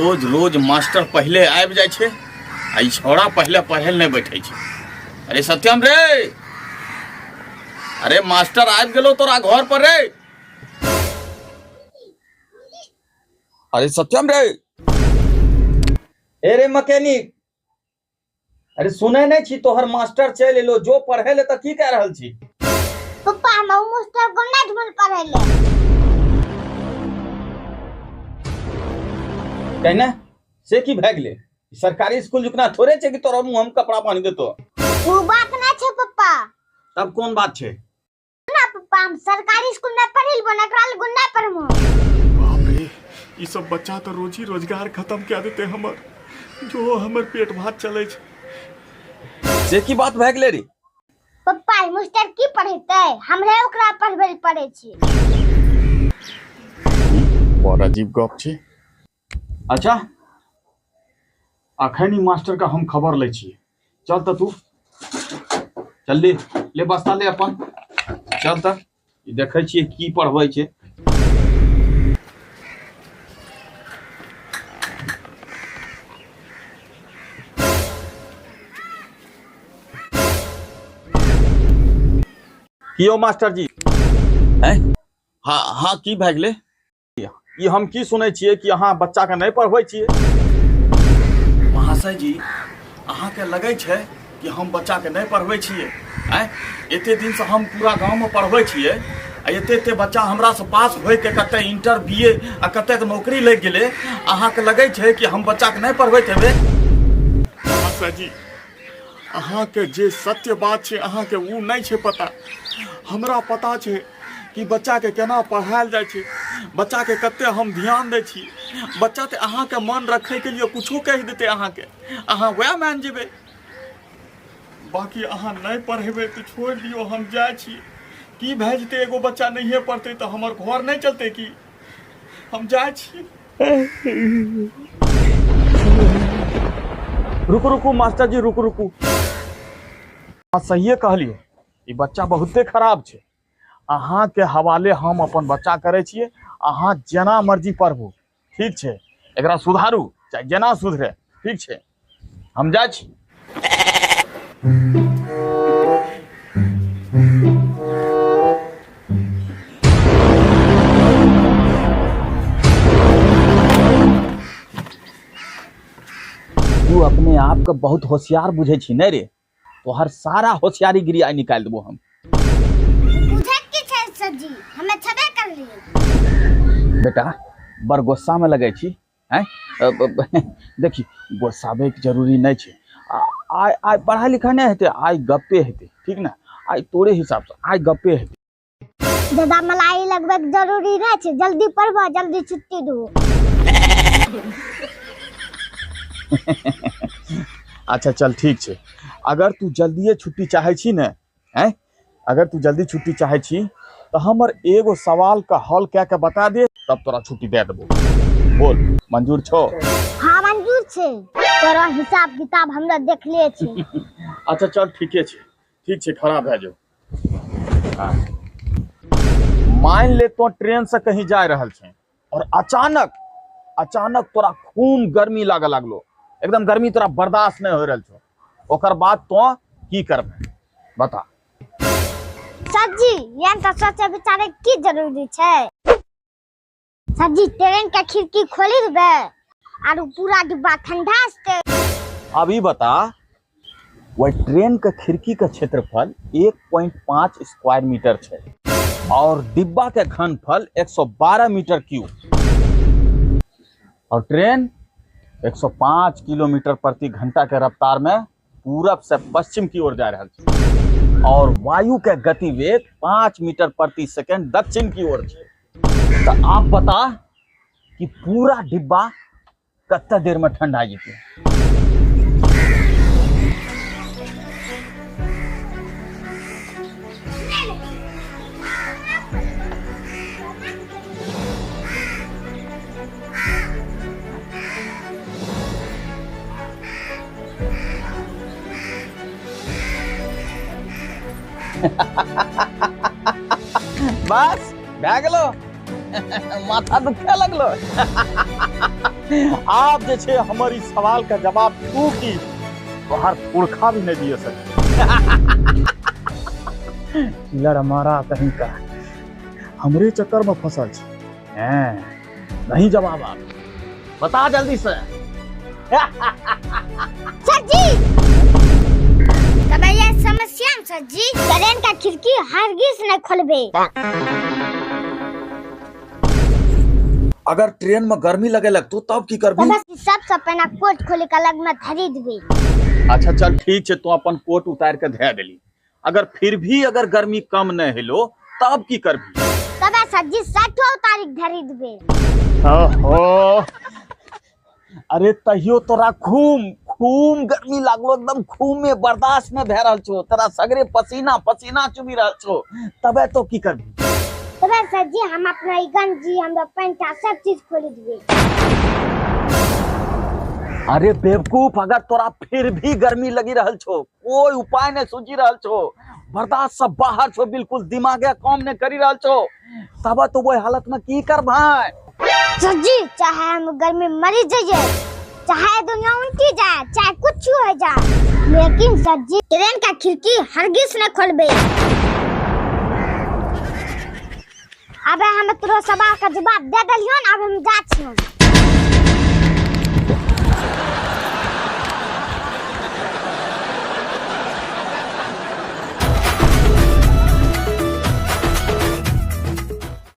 रोज रोज master पहिले आबि जाइ छै आ ई छौड़ा पहिले पढ़े लए नहि बैठे छै। अरे सत्यम रे, अरे मास्टर आबि गेलो तोरा घर पर रे। अरे सत्यम रे, ए रे मैकेनिक, अरे सुनै नहि छी, तोहर मास्टर चलि एलो, जो पढ़े ले। तऽ की कए रहल छी? पप्पा, हम उ मास्टर को नहि ढूंढ पढ़े ले। कहने से की भए गेलै? सरकारी स्कूल जुकना थोड़े छै कि तोरा मुँह हम कपड़ा बान्हि देतो। उ बात नहि छै पप्पा। तब कोन बात छै? ना पप्पा, हम सरकारी स्कूल में पढ़ी लेबो ना, एकरा लग नहि पढ़बो। बाप रे, ई सब बच्चा तऽ रोजी रोजगार खत्म कए देतै हमर, जो हमर पेट भात चलै छै। से की बात भए गेलै रे? पप्पा, ई मास्टर की पढ़ेतै? हमरे ओकरा पढ़बै लए पड़ै छै। बड़ अजीब गप छै। अच्छा, अखन ई मास्टर के हम खबर लै छियै। चल तऽ तू चल, ले ले बस्ता ले अपन, चल तऽ ई देखै छियै की पढ़बै छै। की यौ मास्टर जी? हैं? हाँ हाँ, की भए गेलै? ई हम की सुनै छियै कि अहाँ बच्चाके नहि पढ़बै छियै? महाशय जी, अहाँके लगै छै कि हम बच्चाके नहि पढ़बै छियै? आँय, एते दिनसँ हम पूरा गाँवमे पढ़बै छियै आ एते एते बच्चा हमरासँ पास होइके कते इंटर, बी ए आ कतेक नौकरी लागि गेलै। अहाँके लगै छै कि हम बच्चाके नहि पढ़बैत हेबै? महाशय जी, अहाँके जे सत्य बात छै अहाँके ओ नहि छै पता। हमरा पता छै कि बच्चाके केना पढ़ायल जाइ छै, बच्चाके कते हम ध्यान दै छी। बच्चा तऽ अहाँके मन रखैके लिए कुछो कहि देतै अहाँके, अहाँ वएह मानि जेबै। बाँकी अहाँ नहि पढ़ेबै तऽ छोड़ि दियौ, हम जाइ छी। की भए जेतै एगो बच्चा नहिए पढ़तै तऽ हमर घर नहि चलतै की? हम जाइ छी। रुकू रुकू मास्टर जी, रुकू रुकू। अहाँ सहिए कहलियै, ई बच्चा बहुते खराब छै। अहाँके हवाले हम अपन बच्चा करै छियै, अहाँ जेना मर्जी पढ़बू, ठीक छै? एकरा सुधारू चाहे जेना सुधरे, ठीक छै? हम जाइ छी। तू अपने आप के बहुत होशियार बुझै छी नहि रे? तोहर सारा होशियारी गिरी आइ निकालि देबो हम। बुझै की छै सर जी, हमे छबे करलियै। बेटा, बड़ गुस्सा में लगै छी। हैं, देखी, गुस्साबैके जरूरी नहि छै। आइ आइ पढ़ाइ लिखाइ नहि हेतै, आइ गप्पे हेतै, ठीक ने? आइ तोरे हिसाबसँ आइ गप्पे हेतै। ज्यादा मलाई लगबै के जरूरी नहि छै, जल्दी पढ़बो, जल्दी छुट्टी दू। अच्छा चल, ठीक छै। अगर तू जल्दिए छुट्टी चाहै छी ने, हैं, अगर तू जल्दी छुट्टी चाहै छी तऽ हमर एगो सवाल के हल कए के बता दे, तब तोरा छुट्टी दे देबो। बोल, मंजूर छो? हाँ, मंजूर छै। तोरा हिसाब किताब हमरा देखले छै। अच्छा चल, ठीके छै, ठीक छै, खड़ा भए जाओ। मान ले तो ट्रेन से कहीं जा रहल छै और अचानक अचानक तोरा खूब गर्मी लागे लागलो, एकदम गर्मी तोरा बर्दाश्त नहीं हो रहल छो, ओकर बाद तो की करबे, बता? सर जी, एहन तऽ सोचे विचारे की जरूरी छै? सर जी, ट्रेन के खिड़की खोली देबै आर पूरा डिब्बा ठंडा जेतै। अब ई बता, वह ट्रेन के खिड़की के क्षेत्रफल 1.5 स्क्वायर मीटर छै और डिब्बा के घनफल 112 मीटर क्यूब और ट्रेन 105 किलोमीटर प्रति घंटा के रफ्तार में पूरब से पश्चिम की ओर जा रहल छै और वायु के गति वेग 5 मीटर प्रति सेकेंड दक्षिण की ओर छै, तो आप बता कि पूरा डिब्बा कते देर में ठंडा जेतै? बस भए गेलो, माथा दुखे लगलो। आब जे छै हमर ई सवाल के जवाब तू की तोहार पुरखा भी नहीं दिए सके। किलर हमारा कहीं का हमरे चक्कर में फसल छै। हैं, नहीं जवाब आप बता जल्दी से। सर जी तब ये समस्या में सर जी ट्रेन का खिड़की हरगिज नहीं खोलबे। अगर ट्रेन में गर्मी लगे लगतो तब की करबी? तब सबसे पहला कोट खोले के अलग में धरी देबे। अच्छा चल ठीक छै, तू अपन कोट उतार के धे देली। अगर फिर भी अगर गर्मी कम नहीं हेलो तब की करबी? तब सर जी 60 तारीख धरी देबे। ओहो अरे तहियो तोरा खूम खूम गर्मी लागलो, एकदम खूम में बर्दाश्त न भए रहल छो, तोरा सगरे पसीना पसीना चुबी रहल छो, तबे तो की करबी? तबे सर जी हम अपना ई गंजी हमरा पैंटा सब चीज खोली देबे। अरे बेवकूफ, अगर तोरा फिर भी गर्मी लगी रहल छो, कोई उपाय नहीं सूझी रहल छो, बर्दाश्त सब बाहर छो, बिल्कुल दिमागे काम नहीं करी रहल छो, तब तो वही हालत में की कर भाई? सर जी चाहे हम गर्मी मरी जाइए, चाहे दुनिया उल्टी जाए, चाहे कुछ हो जाए, लेकिन सर जी ट्रेन का खिड़की हरगिज न खोलबे। अबे हम तोरो सवाल का जवाब दे देलियन, अब हम जा छियन।